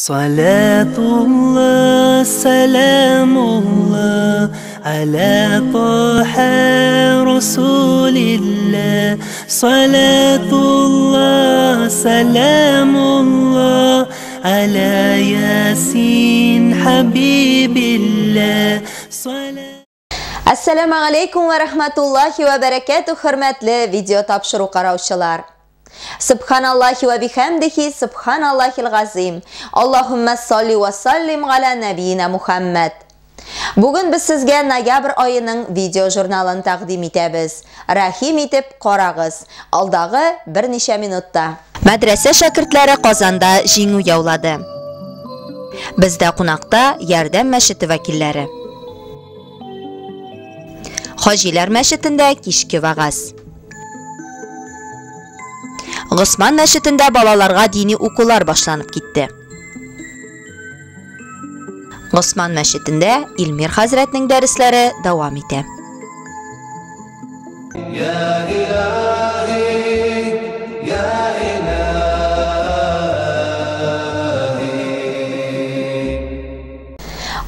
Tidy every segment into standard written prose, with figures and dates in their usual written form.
صلاة الله سلام الله على طه رسول الله صلاة الله سلام الله على ياسين حبيب الله صلاة. Әссәламу алейкум ва рахматуллахи ва бәрәкәтү, хөрмәтле видео тапшыру караучылар. Субханаллахи ва бихамдихи, субханаллахил газим. Аллаһумма салли ва саллим аля набиина Мухаммад. Бүген без сезгә ноябрь аеның видео журналын тәкъдим итәбез. Рәхим итеп карагыз. Алдагы берничә минутта. Мәдрәсә шәкертләре Казанда җиңү яулады. Бездә кунакта Ярдәм мәчете вәкилләре. Хаҗиләр мәчетендә кичке вагаз. Госман мәчетендә балаларга дини укулар башланып китте. Госман мәчетендә Илмир хәзрәтнең дәресләре дәвам итә.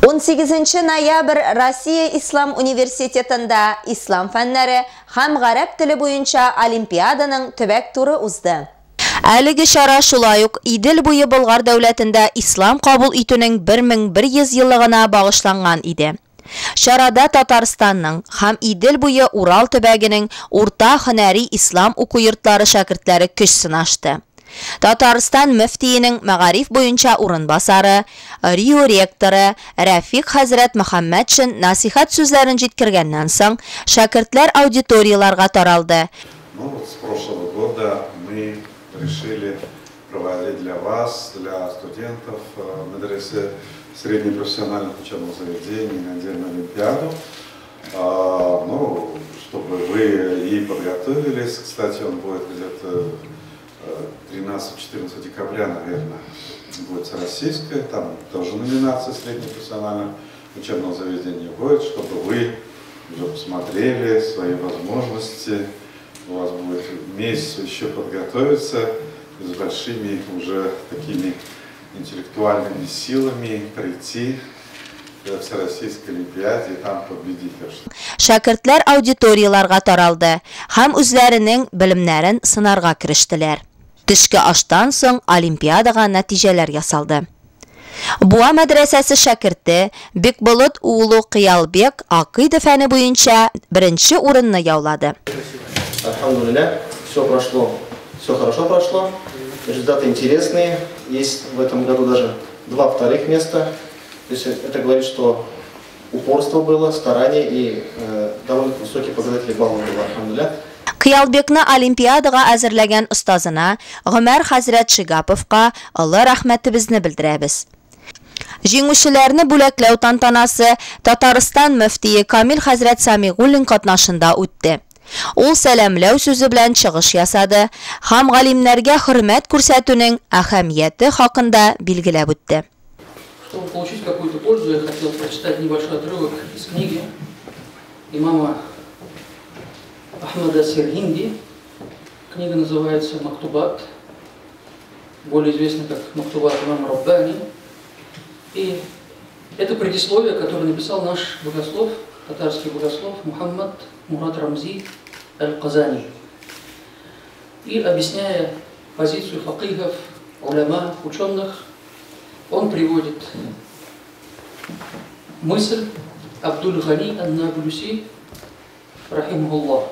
18 ноябрь Россия Ислам университетында ислам фәннәре һәм гарәп теле буенча олимпиаданың төбәк туры узды. Әлеге чара шулай ук Идел буе Болгар дәүләтендә ислам кабул итүнең 1100 еллыгына багышланган иде. Чарада Татарстанның һәм Идел буе Урал төбәгенең урта һөнәри ислам уку йортлары шәкертләре көч сынашты. Татарстан мөфтиенең мәгариф буенча урынбасары, РИУ ректоры Рәфик хәзрәт Мөхәммәтшин насихат сүзләрен җиткергәннән соң, шәкертләр аудиторияларга таралды. Ну вот с прошлого года мы решили проводить для вас, для студентов медресе среднепрофессиональных учебных заведений отдельную олимпиаду. Ну, чтобы вы и подготовились. Кстати, он будет где-то 13-14 декабря, наверное, будет российская, там тоже номинация среднепрофессионального учебного заведения будет, чтобы вы уже посмотрели свои возможности. У вас будет месяц еще подготовиться с большими уже такими интеллектуальными силами прийти к Всероссийской олимпиаде и там победить. Шәкертләр аудиторияларга таралды һәм үзләренең белемнәрен сынарга керештеләр. Төшке аштан соң олимпиадага нәтиҗәләр ясалды. Буа мәдрәсәсе шәкерте Бекболот улы Кыялбек акыйда фәне буенча беренче урынны яулады. Альхамдулилля, все прошло, все хорошо прошло. Результаты интересные. Есть в этом году даже 2 вторых места. То есть это говорит, что упорство было, старание и довольно высокие показатели баллов было, альхамдулилля. Кыялбекны олимпиадага әзерләгән остазына Гомәр хәзрәт Шигаповка олы рәхмәтебезне белдерәбез. Җиңүчеләрне бүләкләү тантанасы Татарстан мөфтие Камил хәзрәт Самигуллин катнашында үтте. Ул сәламләү сүзе белән чыгыш ясады һәм галимнәргә хөрмәт күрсәтүнең әһәмияте хакында билгеләп үтте. Чтобы получить какую-то пользу, я хотел прочитать небольшой отрывок из книги имама Ахмада Сирхинди. Книга называется «Мактубат», более известна как «Мактубат имама Раббани». И это предисловие, которое написал наш богослов, татарский богослов Мухаммад Мурат Рамзи Аль-Казани. И объясняя позицию факихов, уляма, ученых, он приводит мысль Абдуль-Гани ан-Наблюси, рахимахуллах,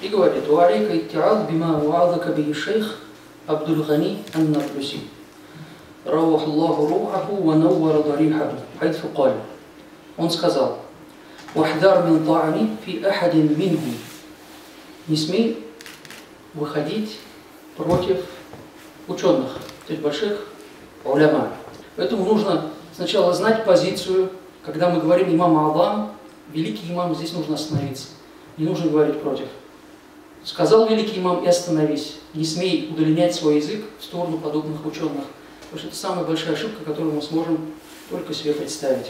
и говорит: «Уалейка иттиаз бима уазака бихи шейх Абдуль-Гани ан-Наблюси, равахаллаху рухаху ва наввара дарихаху, хайцу каль». Он сказал: «Вахдар мин та'ани фи ахадин минхум». Не смей выходить против ученых, то есть больших уляма. Поэтому нужно сначала знать позицию. Когда мы говорим имам Аллах, великий имам, здесь нужно остановиться. Не нужно говорить против. Сказал великий имам и остановись. Не смей удлинять свой язык в сторону подобных ученых. Потому что это самая большая ошибка, которую мы сможем только себе представить.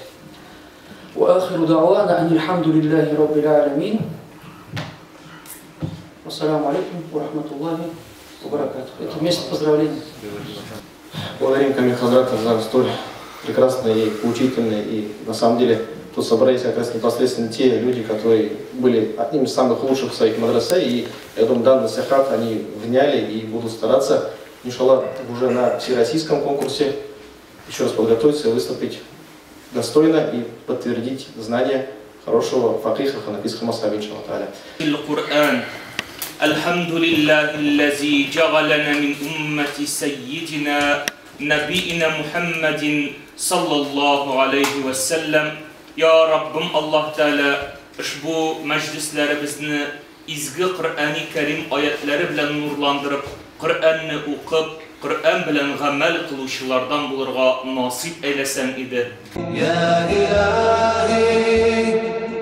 وآخر دعوانا أن الحمد لله رب العالمين. Ассаламу алейкум ва рахматуллахи ва баракатух. Это место поздравления. Благодарим Камиль Хазрата за столь прекрасное и поучительное, и на самом деле тут собрались как раз непосредственно те люди, которые были одними из самых лучших в своих мадресе, и я думаю, данный насихат они вняли и будут стараться, иншаллах, уже на всероссийском конкурсе еще раз подготовиться и выступить достойно и подтвердить знания хорошего факиха ханафитского мазхаба, иншаллах тааля. القرآن الحمد لله الذي جعلنا من أمة سيدنا نبينا محمد صلى الله عليه وسلم. Ya Rabbim Alloh Taolo, ushbu majlislarimizni izgi Qur'oni Karim oyatlari bilan nurlantirib, Qur'onni o'qib, Qur'on bilan amal qiluvchilardan bo'lirga nasib aylasang edi. يا إلهي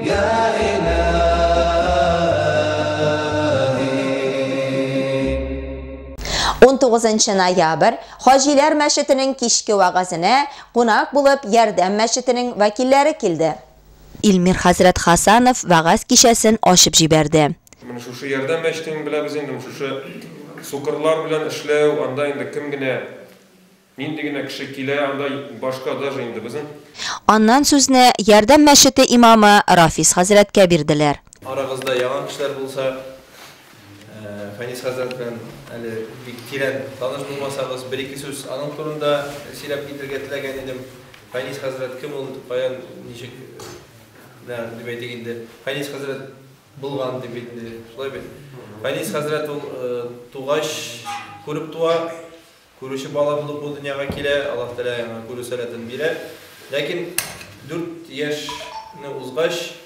يا إلهي. 19 ноябрь Хаҗиләр мәчетенең кичке вәгазенә кунак булып Ярдәм мәчетенең вәкилләре килде. Илмир хәзрәт Хасанов вәгазь кичәсен ачып җибәрде. Менә шушы Ярдәм мәчетен беләбез инде, шушы сукырлар белән эшләү, анда инде кем генә, нинди генә кеше килә, анда башка даже инде безнең. Аннан сүзне Ярдәм мәчете имамы Рафис хәзрәткә бирделәр. Арагызда яңа кешеләр булса, Фәнис хәзрәт белән әле бик тирән таныш булмасагыз, бер-ике сүз аның турында сөйләп китәргә теләгән идем. Фәнис хәзрәт кем ул, каян, ничек, менә дип әйтик инде. Фәнис хәзрәт булган дип инде, шулай бит. Фәнис хәзрәт ул тугач күреп туа, күрүче бала булып бу дөньяга килә, Аллаһ Тәгалә аңа күрү сәләтен бирә. Ләкин 4 яшьне узгач,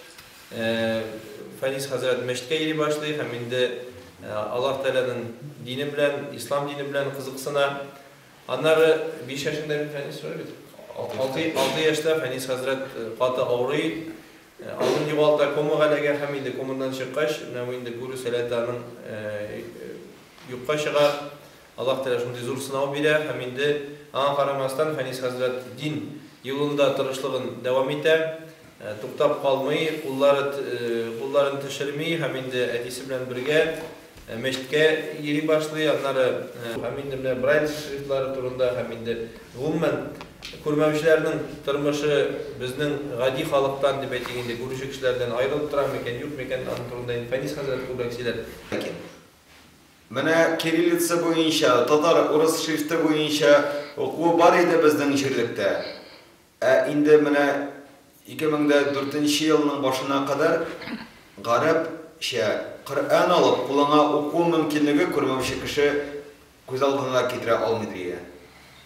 Фәнис хәзрәт мәчеткә йөри башлый һәм инде Аллаһ Тәгаләнең дине белән, ислам дине белән кызыксына. Аннары 5 яшендә бит Фәнис шулай бит. 6 яшьтә Фәнис хәзрәт каты авырый, аңын югалта, комага эләгә һәм инде комадан чыккач, менә бу инде күрү сәләте аның юкка чыга. Аллаһ Тәгалә шундый зур сынау бирә һәм инде аңа карамастан Фәнис хәзрәт дин юлында тырышлыгын дәвам итә, туктап калмый, кулларын төшерми һәм инде әтисе белән бергә мәчеткә йөри башлый. Аннары һәм инде менә Брайль шрифтлары турында һәм инде гомумән күрмәүчеләрнең тормышы безнең гади халыктан дип әйтик инде, күрүче кешеләрдән аерылып тора микән, юк микән, аның турында инде Фәнис хәзрәт күбрәк сөйләр. Ләкин менә кириллица буенча, татар урыс шрифты буенча уку бар иде безнең җирлектә. Ә инде менә 2004 елның башына кадәр гарәпчә Коръән алып кулыңа уку мөмкинлеге күрмәүче кеше күз алдына китерә алмый дия.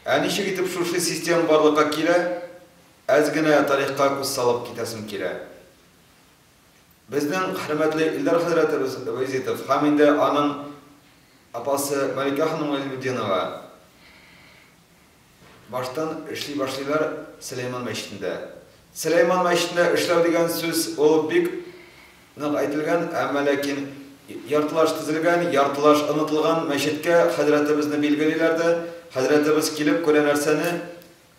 Ә ничек итеп шушы система барлыкка килә? Әз генә тарихка күз салып китәсем килә. Безнең хөрмәтле Илдар хәзрәтебез Баязитов һәм инде аның апасы Малика ханым Гыйльметдинова баштан эшли башлыйлар Сөләйман мәчетендә. Сөләйман мәчетендә эшләү дигән сүз ул бик нык әйтелгән, әмма ләкин яртылаш төзелгән, яртылаш онытылган мәчеткә хәзрәтебезне билгелиләр дә, хәзрәтебез килеп күрә нәрсәне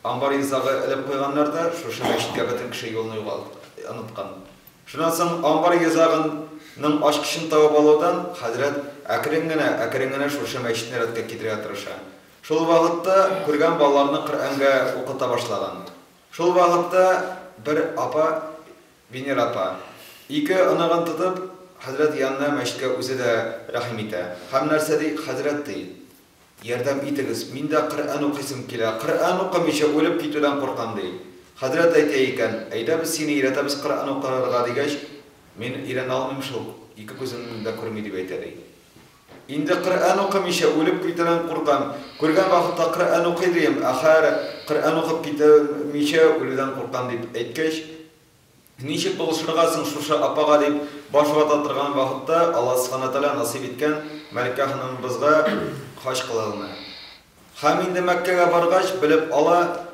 амбар йозагы элеп куйганнар да, шушы мәчеткә бөтен кеше юлны оныткан. Шуннан соң амбар йозагының ачкычын табып алудан хәзрәт әкрен генә, әкрен генә шушы мәчетне рәткә китерергә тырыша. Шул вакытта күргән балаларны Коръәнгә укыта башлаган. Шул вакытта бер апа, Венера апа, ике оныгын тотып, хәзрәт янына мәчеткә үзе дә рәхим итә. Һәм нәрсә ди? Хәзрәт ди, ярдәм итегез, мин дә Коръән укыйсым килә. Коръән укымыйча үлеп китүдән куркам ди. Хәзрәт әйтә икән, әйдә без сине өйрәтәбез Коръән укырга дигәч, мин өйрәнә алмыйм шул, ике күзем дә күрми дип әйтә ди. Инде Коръән укымыйча үлеп китүдән куркам. Күргән вакытта Коръән укый дим, ахыр Коръән укып китмичә үлүдән куркам дип әйткәч, ничек булышырга соң шушы апага дип баш вата торган вакытта Аллаһ субхана тааля насыйп иткән Мәликә ханымыбызга хаҗ кылуны. Һәм инде Мәккәгә баргач белеп ала,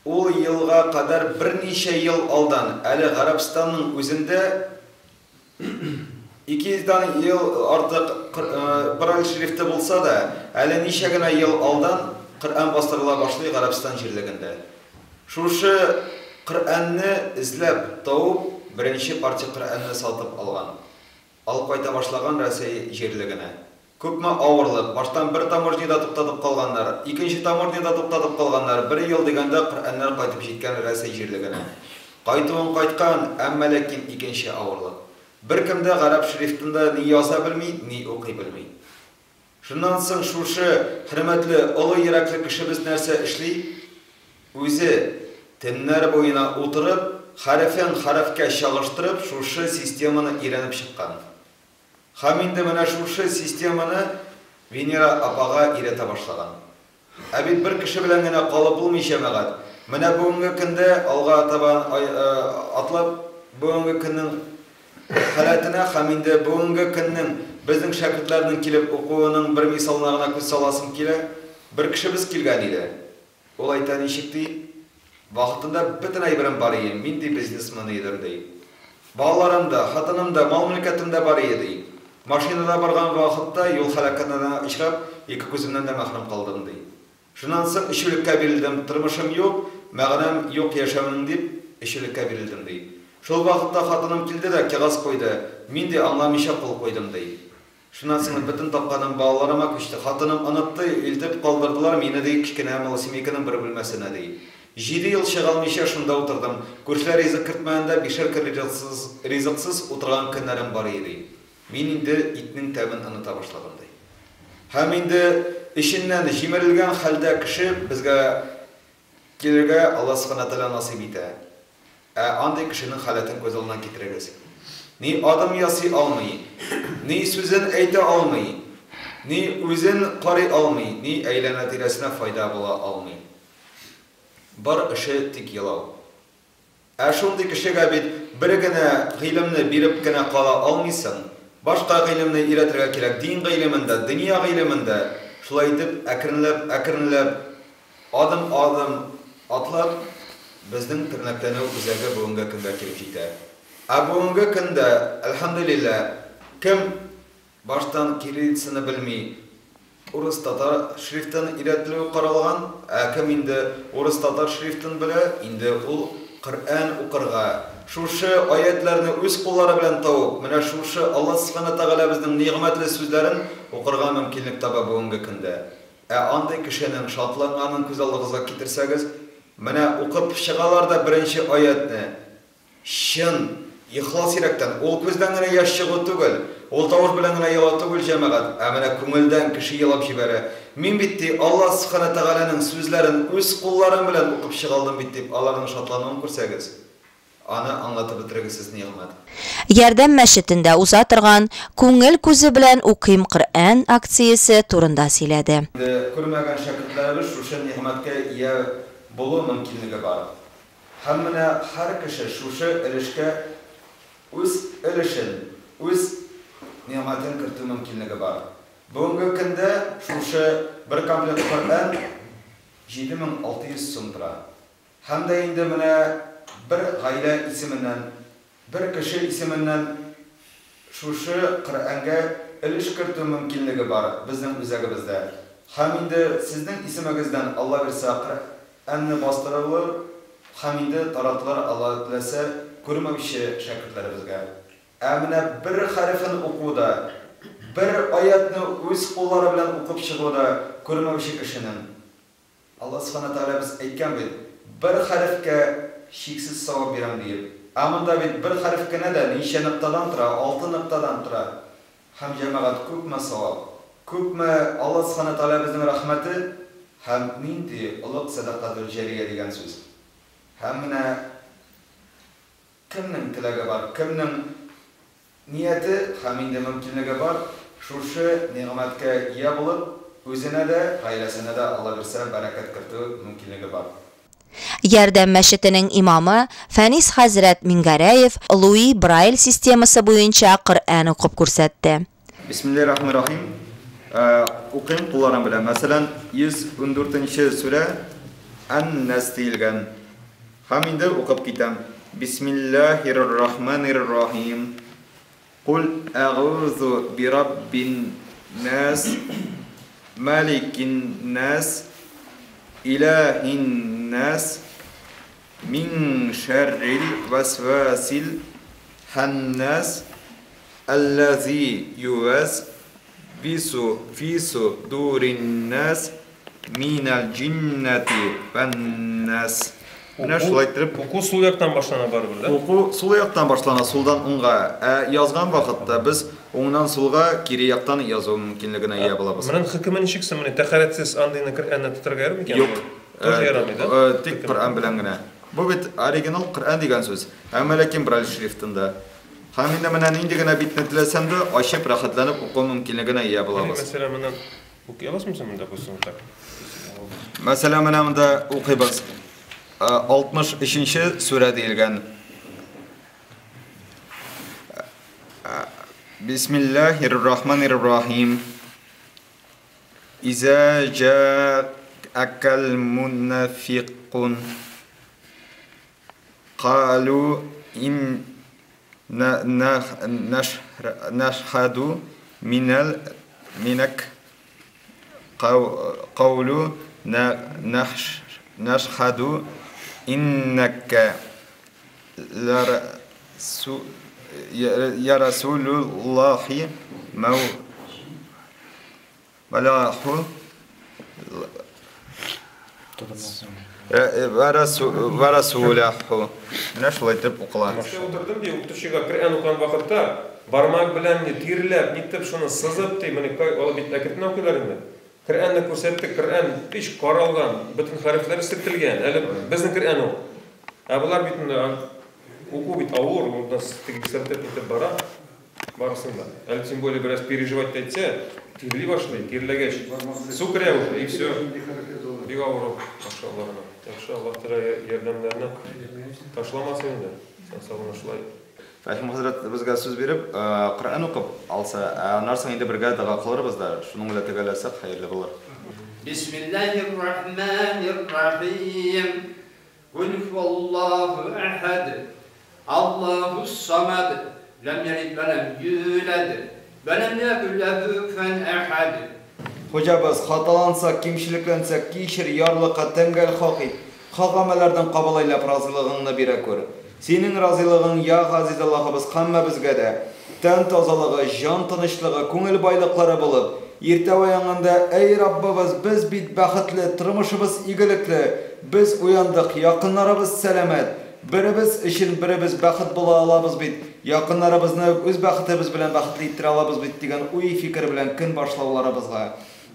ул елга кадәр берничә ел алдан әле Гарәбстанның үзендә 200 ел артык Брайль шрифты булса да, әле ничә генә ел алдан Коръән бастырыла башлый Гарәбстан җирлегендә. Шушы Коръәнне эзләп табып, беренче партия Коръәнне сатып алган. Алып кайта башлаган Рәсәй җирлегенә. Күпме авырлык, баштан бер таможняда туктатып калганнар, икенче таможняда туктатып калганнар, бер ел дигәндә Коръәннәр кайтып җиткән Рәсәй җирлегенә. Кайтуын кайткан, әмма ләкин икенче авырлык. Беркем дә гарәп шрифтында ни яза белми, ни укый белми. Шуннан соң шушы хөрмәтле, олы йөрәкле кешебез нәрсә эшли? Үзе, төннәр буена утырып, хәрефен хәрефкә чагыштырып, шушы системаны өйрәнеп чыккан. Һәм инде менә шушы системаны Венера апага өйрәтә башлаган. Ә бит бер кеше белән генә калып булмый, җәмәгать. Менә бүгенге көндә, алга таба атлап, бүгенге көннең халәтенә һәм инде бүгенге көннең безнең шәкертләрнең килеп укуының бер мисалына гына күз саласым килә. Бер кешебез килгән иде. Ул әйтә, ничек ди, вакытында бөтен әйберем бар ие, мин ди бизнесмен идем ди. Балаларым да, хатыным да, мал-мөлкәтем дә бар ие ди. Машинада барган вакытта юл һәлакәтенә очрап, ике күземнән дә мәхрүм калдым ди. Шуннан соң эчүлеккә бирелдем, тормышым юк, мәгънәм юк яшәүнең дип, эчүлеккә бирелдем ди. Шул вакытта хатыным килде дә кәгазь куйды, мин ди аңламыйча кул куйдым ди. Шуннан соң бөтен тапканым балаларыма күчте. Хатыным онытты, илтеп калдырдылар мине, ди, кечкенә малосемейканың бер бүлмәсенә, ди. Җиде ел чыга алмыйча шунда утырдым. Күршеләр ризык кертмәгәндә бишәр көн ризыксыз, ризыксыз утырган көннәрем бар иде, ди. Мин инде итнең тәмен оныта башладым, ди. Һәм инде эченнән җимерелгән хәлдә кеше безгә килергә Алла Сүбхәнә Тәгалә насыйп итә. Ә андый кешенең халәтен күз алдына китерегез. Ни адым ясый алмый, ни сүзен әйтә алмый, ни үзен карый алмый, ни әйләнә-тирәсенә файда була алмый. Бар эше тик елау. Ә шундый кешегә бит бер генә гыйлемне биреп кенә кала алмыйсың. Башка гыйлемне өйрәтергә кирәк, дин гыйлемен дә, дөнья гыйлемен дә. Шулай итеп, әкренләп, әкренләп, адым-адым атлап, безнең тернәкләнү үзәге бүгенге көнгә килеп җитә. Ә бүгенге көндә, әлхәмдүлилләһ, кем Баштан кириллицаны белми, урыс-татар шрифтын өйрәтелү каралган, ә кем инде урыс-татар шрифтын белә, инде ул Коръән укырга, шушы аятьләрне үз куллары белән табып, менә шушы Алла Сүбхәнә Тәгаләбезнең нигъмәтле сүзләрен укырга мөмкинлек таба бүгенге көндә. Ә андый кешенең шатланганын күз алдыгызга китерсәгез, менә укып чыгалар да беренче аятьне, Чын, ихлас йөрәктән, ул күздән генә яшь чыгу түгел, ул тавыш белән генә елау түгел, җәмәгать, ә менә күңелдән кеше елап җибәрә. Мин бит, ди, Алла Сүбхәнә Тәгаләнең сүзләрен үз кулларым белән укып чыга алдым бит, дип аларның шатлануын күрсәгез, аны аңлатып бетергесез нигъмәт. Ярдәм мәчетендә уза торган Күңел күзе белән укыйм Коръән акциясе турында сөйләде. Инде күрмәгән шәкертләребез шушы нигъмәткә ия булу мөмкинлеге бар. Һәм менә һәр кеше шушы өлешкә үз өлешен, үз нигъмәтен кертү мөмкинлеге бар. Бүгенге көндә шушы бер комплект Коръән 7600 сум тора. Һәм дә инде менә бер гаилә исеменнән Бер кеше исеменнән шушы Коръәнгә өлеш кертү мөмкинлеге бар безнең үзәгебездә. Һәм инде сезнең исемегездән, Алла бирсә, Коръәнне бастырылыр һәм инде таратылыр, Алла теләсә, күрмәүче шәкертләребезгә. Ә менә бер хәрефен уку да, бер аятьне үз куллары белән укып чыгу да күрмәүче кешенең, Алла Сүбхәнә Тәгаләбез әйткән бит, бер хәрефкә чиксез савап бирәм диеп. Ә монда бит бер хәреф кенә дә ничә ноктадан тора, алты ноктадан тора. Һәм, җәмәгать, күпме савап, күпме Алла Сүбхәнә Тәгаләбезнең рәхмәте һәм нинди олуг сәдакатул җәрия дигән сүз. Һәм менә кемнең теләге бар, кемнең Нияте һәм инде мөмкинлеге бар, шушы нигъмәткә ия булып, үзенә дә, гаиләсенә дә, Алла бирсә, бәрәкәт кертү мөмкинлеге бар. Ярдәм мәчетенең имамы Фәнис хәзрәт Мингәрәев Луи Брайль системасы буенча Коръән укып күрсәтте. Бисмиллаһир рахманир рахим. Укыйм кулларым белән. Мәсәлән, 114 нче сүрә Ән-Нәс диелгән. Һәм инде укып китәм. Бисмиллаһир-рахманир-рахим. Куль әгъузу бираббин нас, маликин нас, илаһин нас, мин шәррил вәсвәсил хәннәс, әлләзи ювәс Ювәсвису фи судурин-нас минәл җиннәти вән-нас. Менә шулай иттереп. Уку сул яктан башлана барыбер, да? Уку сул яктан башлана, сулдан уңга. Ә язган вакытта без уңнан сулга кире яктан язу мөмкинлегенә ия булабыз. Моның хөкеме ничек соң? Менә тәһарәтсез андыйны Коръәнне тотарга ярый микән? Юк. Тоже ярамый, да? Тик Коръән белән генә. Бу бит оригинал Коръән дигән сүз. Әмма ләкин Брайль шрифтында. Һәм инде менә нинди генә битне теләсәм дә, ачып, рәхәтләнеп уку мөмкинлегенә ия булабыз. Мәсәлән, моннан укый аласыңмы син монда, допустим, так? Мәсәлән, менә монда укыйбыз. 63 нче сүрә диелгән. Бисмиллаһир-рахманир-рахим. Иза җаакал мунафикун калу ин нашхаду минал минак каулу нашхаду иннәкә я Расулуллахи мәүлаху вә расулаху. Менә шулай итеп укыла. Мәктәптә утырдым, ди, укытучыга Коръән укыган вакытта бармак белән ни тирләп, нитеп шуны сызып, ди, менә алып бит әкертен укыйлар инде. Коръәнне күрсәтте, Коръән һич каралган, бөтен хәрефләре сөртелгән. Әле безнең Коръән ул. Ә болар бит инде уку бит авыр, монда теге сөртеп нитеп бара. Барысын да. Әле тем более бераз переживать итсә, тирли башлый, тирләгәч, су керә уже, и все. Бик авыр ул, машалла гына. Яхшы, Аллаһ Тәгалә ярдәмнәрне ташламасын инде. Сау шулай. Фәһим хәзрәт безгә сүз биреп, Коръән укып алса, ә аннан соң инде бергә дога кылырбыз да, шуның белән төгәлләсәк, хәерле булыр. Бисмиллаһир-рахманир-рахим. Кул хуаллаһу әхәд. Аллаһус-самад. Ләм ялид вә ләм юлад. Вә ләм якун ләһу куфуән әхәд. Хуҗабыз, хаталансак, кимчелекләнсәк, кичер, ярлыка, тәңгәл хак ит, хак гамәлләрдән кабул әйләп, разыйлыгыңны бирә күр. Синең разыйлыгың, я газиз Аллаһыбыз, һәммәбезгә дә тән тазалыгы, җан тынычлыгы, күңел байлыклары булып, иртә уянганда, Әй Раббыбыз, без бит бәхетле, тормышыбыз игелекле, без уяндык, якыннарыбыз сәламәт, беребез өчен беребез бәхет була алабыз бит, якыннарыбызны үз бәхетебез белән бәхетле иттерә алабыз бит дигән уй-фикер белән көн башлауларыбызга.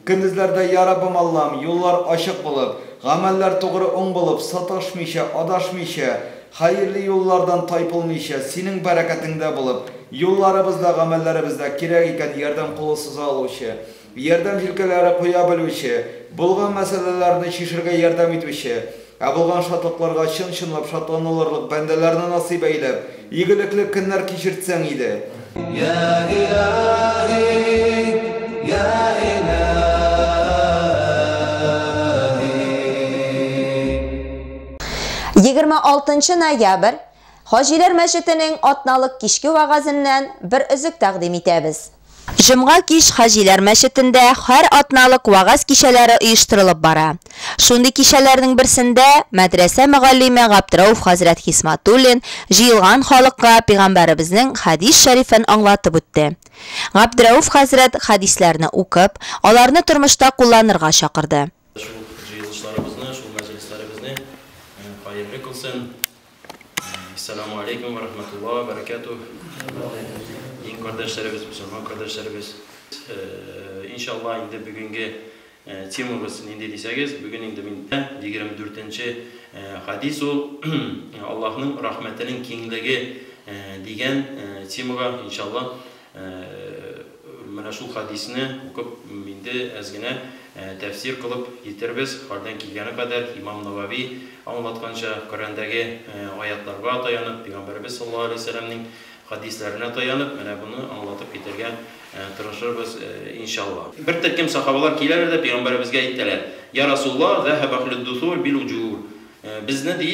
Көндезләрдә, Я Раббым Аллам, юллар ачык булып, гамәлләр тугры уң булып, саташмыйча, адашмыйча, хәерле юллардан тайпылмыйча, Синең бәрәкәтеңдә булып, юлларыбызда, гамәлләребездә кирәк икән ярдәм кулы суза алучы, ярдәм җилкәләре куя белүче, булган мәсьәләләрне чишергә ярдәм итүче, ә булган шатлыкларга чын-чынлап шатланылырлык бәндәләрне насыйп әйләп, игелекле көннәр кичертсәң иде. Я илаһи, я илаһи. 26 ноябрь Хаҗиләр мәчетенең атналык кичке вәгазеннән бер өзек тәкъдим итәбез. Җомга кич Хаҗиләр мәчетендә һәр атналык вәгазь кичәләре оештырылып бара. Шундый кичәләрнең берсендә мәдрәсә мөгаллиме Габдрәүф хәзрәт Хисматуллин җыелган халыкка пәйгамбәребезнең хәдис шәрифен аңлатып үтте. Габдрәүф хәзрәт хәдисләрне укып, аларны тормышта кулланырга чакырды. Шул җыелышларыбызны, шул мәҗлесләребезне хәерле кылсын. Ассаламу алейкум ва рахматуллаһи ва баракатуһ. Дин кардәшләребез, мөселман кардәшләребез. Иншалла, инде бүгенге темабыз нинди дисәгез, бүген инде мин 24 хадис ул Аллаһның рәхмәтенең киңлеге дигән темага, иншалла, менә шул хадисне укып, инде әз генә тәфсир кылып китербез, хәлдән килгәне кадәр, имам Навави аңлатканча, Коръәндәге аятларга таянып, пәйгамбәребез саллаллаһу алейһи вәсәлләмнең хадисләренә таянып, менә моны аңлатып китәргә тырышырбыз, иншалла. Бер төркем сахабалар киләләр дә пәйгамбәребезгә әйтәләр: "Я Расуллаһ, зәһәбә әһлүд-дусур бил уҗур." Безне, ди,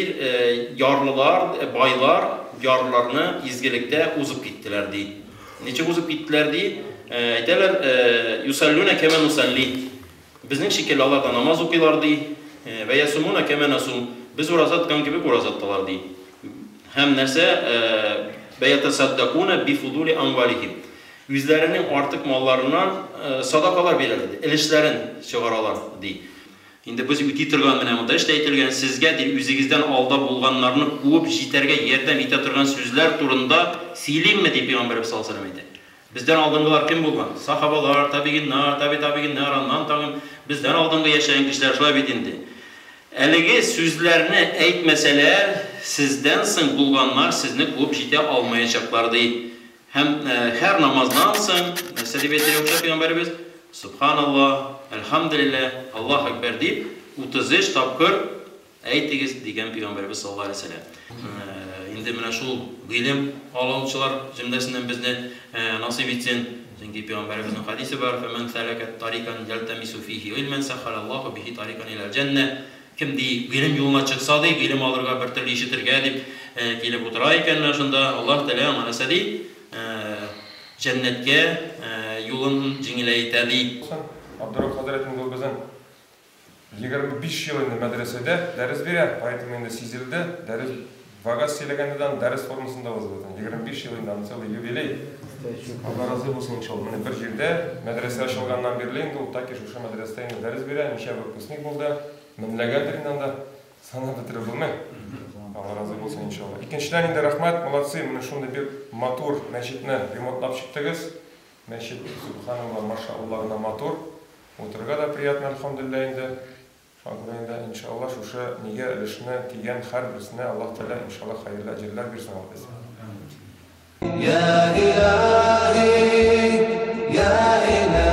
ярлылар, байлар ярлыларны изгелектә узып киттеләр, ди. Ничек узып киттеләр, ди? Әйтәләр, юсаллуна кәмә нусалли. Безнең шикелле алар да намаз укыйлар, ди. Вә ясумуна кәмә насум. Без ураза тоткан кебек ураза тоталар, ди. Һәм нәрсә? Вә ятасаддакуна бифудули амвалихим. Үзләренең артык малларыннан садакалар бирәләр, ди, өлешләрен чыгаралар, ди. Инде без үти торган менә монда эштә әйтелгән, сезгә, ди, үзегездән алда булганнарны куып җитәргә ярдәм итә торган сүзләр турында сөйлимме, ди Пәйгамбәребез саллаллаһу алейһи ва сәлләм әйтә. Бездән алдынгылар кем булган? Сахабалар, табигиннар, таби-табигиннар, аннан тагын бездән алдынгы яшәгән кешеләр, шулай бит инде. Әлеге сүзләрне әйтмәсәләр, сездән соң булганнар сезне куып җитә алмаячаклар, ди. Һәм һәр намаздан соң нәрсә дип әйтергә куша Пәйгамбәребез? Сөбханаллаһ, әлхәмделилләһ, Аллаһу әкбәр дип 33 тапкыр әйтегез, дигән Пәйгамбәребез саллаллаһу алейһи ва сәлләм. Инде менә шул гыйлем алучылар җөмләсеннән безне насыйп итсен. Чөнки Пәйгамбәребезнең хәдисе бар, Фәмән сәләкә тарикан ялтамису фихи гыйльмән сәххәләллаһу бихи тарикан иләл җәннә. Кем, ди, гыйлем юлына чыкса, ди, гыйлем алырга, бер төрле ишетергә дип килеп утыра икән менә шунда, Аллаһ Тәгалә аңа нәрсә ди? Җәннәткә юлын җиңеләйтә, ди. Абдурәүф хәзрәт инде ул безнең 25 ел инде мәдрәсәдә дәрес бирә, поэтому инде сизелде, дәрес вәгазь сөйләгәндә дә дәрес формасында узды бөтен. 25 ел инде, аның целый юбилей. Алла разый булсын, иншалла. Менә бер җирдә мәдрәсә ачылганнан бирле инде ул таки шушы мәдрәсәдә инде дәрес бирә, ничә выпускник булды, меңләгәндер инде анда, санап бетереп булмый. Алла разый булсын, иншалла. Икенчедән инде рәхмәт, молодцы, менә шундый бик матур мәчетне ремонтлап чыктыгыз. Мәчет, сөбханалла, машаалла гына матур. Утырырга да приятно, әлхәмдүлилләһ инде. Шуңа күрә инде, иншалла, шушы нигә өлешне тигән һәрберсенә Аллаһ Тәгалә, иншалла, хәерле әҗерләр бирсен Алла безгә. Я Илаһи, я Илаһи.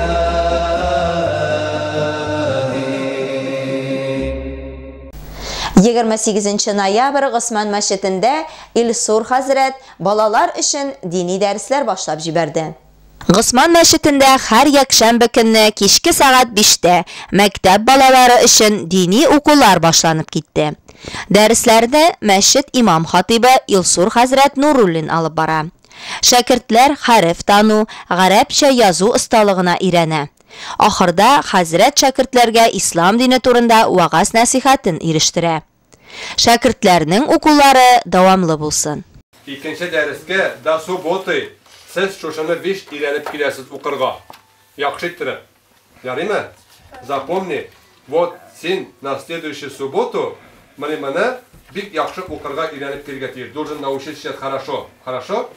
28 ноябрь Госман мәчетендә Илсур хәзрәт балалар өчен дини дәресләр башлап җибәрде. Госман мәчетендә һәр якшәмбе көнне кичке сәгать биштә мәктәп балалары өчен дини укулар башланып китте. Дәресләрне мәчет имам-хатыйбы Илсур хәзрәт Нуруллин алып бара. Шәкертләр хәреф тану, гарәпчә язу осталыгына өйрәнә. Ахырда хәзрәт шәкертләргә ислам дине турында вәгазь-нәсыйхәтен ирештерә. Шәкертләрнең укулары дәвамлы булсын. Икенче дәрескә до субботы сез шушыны биш өйрәнеп киләсез укырга. Яхшы иттереп. Ярыймы? Запомни, вот син на следующую субботу менә моны бик яхшы укырга өйрәнеп килергә тиеш. Должен научиться читать хорошо. Хорошо?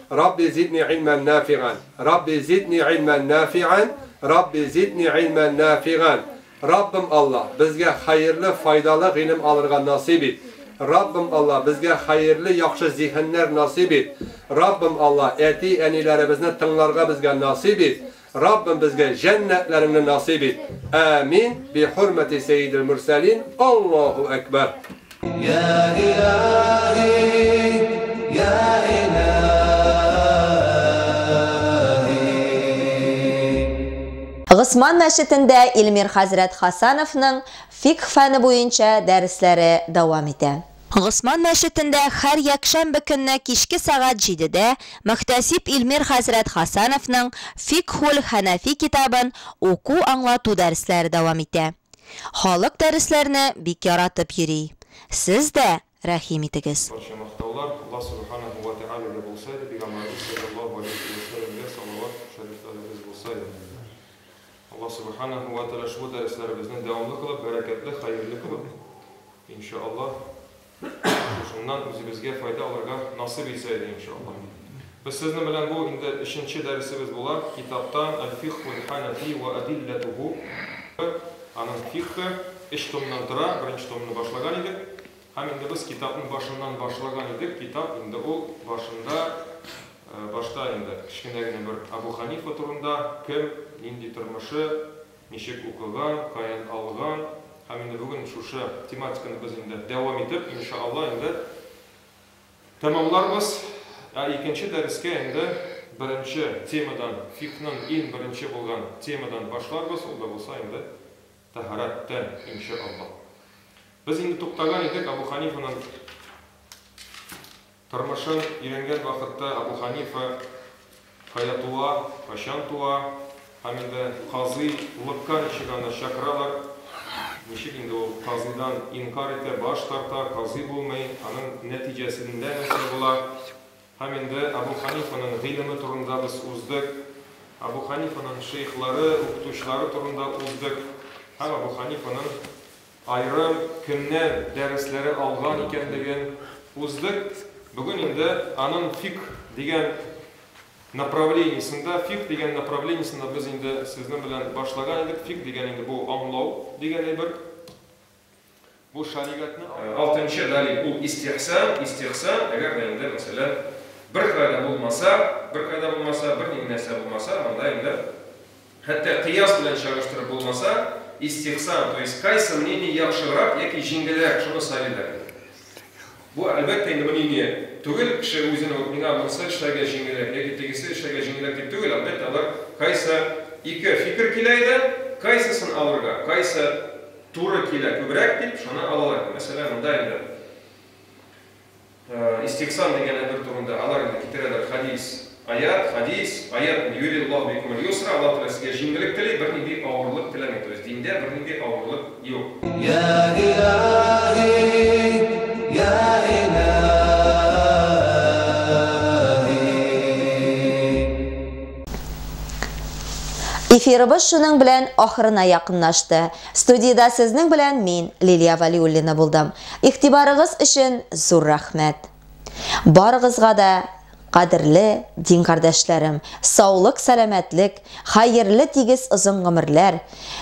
Рабби зидни илмән нафиган. Рабби зидни илмән нафиган. Рабби зидни илмән нафиган. Раббым Алла, безгә хәерле, файдалы гыйлем алырга насыйп ит. Раббым Алла, безгә хәерле, яхшы зиһеннәр насыйп ит. Раббым Алла, әти-әниләребезне тыңларга безгә насыйп ит. Раббым безгә җәннәтләреңне насыйп ит. Амин. Би хөрмәти сәйидил мөрсәлин. Аллаһу әкбәр. Я Илаһи, я Илаһи. Госман мәчетендә Илмир хәзрәт Хасановның фикһ фәне буенча дәресләре дәвам итә. Госман мәчетендә һәр якшәмбе көнне кичке сәгать җидедә мөхтәсиб Илмир хәзрәт Хасановның Фикһул хәнәфи китабын уку-аңлату дәресләре дәвам итә. Халык дәресләрне бик яратып йөри. Сез дә рәхим итегез. Барча мактаулар Аллаһ Сүбхәнәһү вә Тәгаләгә булса иде, Пәйгамбәребез салләллаһу галәйһи вә сәлләмгә салават шәрифләребез булса иде. Аллаһ Сүбхәнәһү вә Тәгалә шул дәресләребезне дәвамлы кылып, бәрәкәтле, хәерле кылып, иншаАллаһ, шушыннан үзебезгә файда алырга насыйп итсә иде, иншаАллаһ. Без сезнең белән бу инде өченче дәресебез була, китаптан Әл-фикһул хәнәфи вә әдилләтүһү, аның фикһы өч томнан тора, беренче томны башлаган идек. Һәм инде без китапның башыннан башлаган идек, китап инде ул башында, башта инде кечкенә генә бер Әбу Хәнифа турында, кем, нинди тормышы, ничек укыган, каян алган, һәм инде бүген шушы тематиканы без инде дәвам итеп, иншаАлла, инде тәмамларбыз. Ә икенче дәрескә инде беренче темадан, фикһның иң беренче булган темадан башларбыз, ул да булса инде тәһарәттән, иншаАлла. Без инде туктаган идек Әбу Ханифаның тормышын өйрәнгән вакытта, Әбу Ханифа кая туа, кайчан туа, һәм инде казый лыкка ничек аны чакыралар, ничек инде ул казыйдан инкарь итә, баш тарта, казый булмый, аның нәтиҗәсендә нәрсә була. Һәм инде Әбу Ханифаның гыйлеме турында без уздык. Әбу Ханифаның шейхлары, укытучылары турында уздык. Һәм Әбу Ханифаның аерым кемнән дәресләре алган икәнлеген уздык. Бүген инде аның фикх дигән направлениесендә, фикх дигән направлениесендә без инде сезнең белән башлаган идек. Фикх дигән инде бу аңлау дигән әйбер. Бу шәригатьне. Алтынчы дәлил ул истихсан, истихсан, әгәр дә инде, мәсәлән, беркая да булмаса, беркая да булмаса, бернинди нәрсә булмаса, монда инде хәтта кыяс белән чагыштырып булмаса, истихсан, то есть кайсы мнение яхшырак яки җиңелрәк, шуны сайлыйлар. Бу, әлбәттә инде, мнение түгел, кеше үзенең вот миңа монысы эшләргә җиңелрәк яки тегесе эшләргә җиңелрәк дип түгел, әлбәттә, алар кайсы ике фикер килә иде, кайсысын алырга, кайсы туры килә күбрәк дип, шуны алалар. Мәсәлән, монда инде истихсан дигән әмер турында алар инде китерәләр хәдис, аят, хәдис, аят юридуллаһу бикумул юсра, Аллаһ Тәгалә сезгә җиңеллек тели, бернинди авырлык теләми, то есть диндә бернинди авырлык юк. Я илаһи, я илаһи. Эфирыбыз шуның белән ахырына якынлашты. Студиядә сезнең белән мин, Лилия Вәлиуллина булдым. Игътибарыгыз өчен зур рәхмәт. Барыгызга да, кадерле дин кардәшләрем, саулык, сәламәтлек, хәерле тигез озын гомерләр,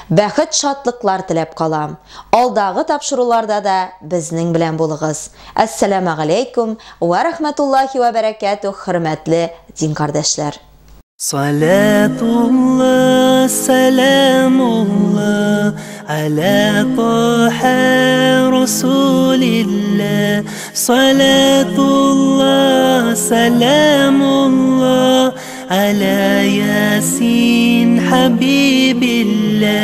бәхет, шатлыклар теләп калам. Алдагы тапшыруларда да безнең белән булыгыз. Әссәламәгаләйкүм вә рәхмәтуллаһи вә бәрәкәтүһ, хөрмәтле дин кардәшләр. Салатулла, сәламулла, аля Таха Расулилла. Салатулла, сәламулла, аля Ясин Хабибилла.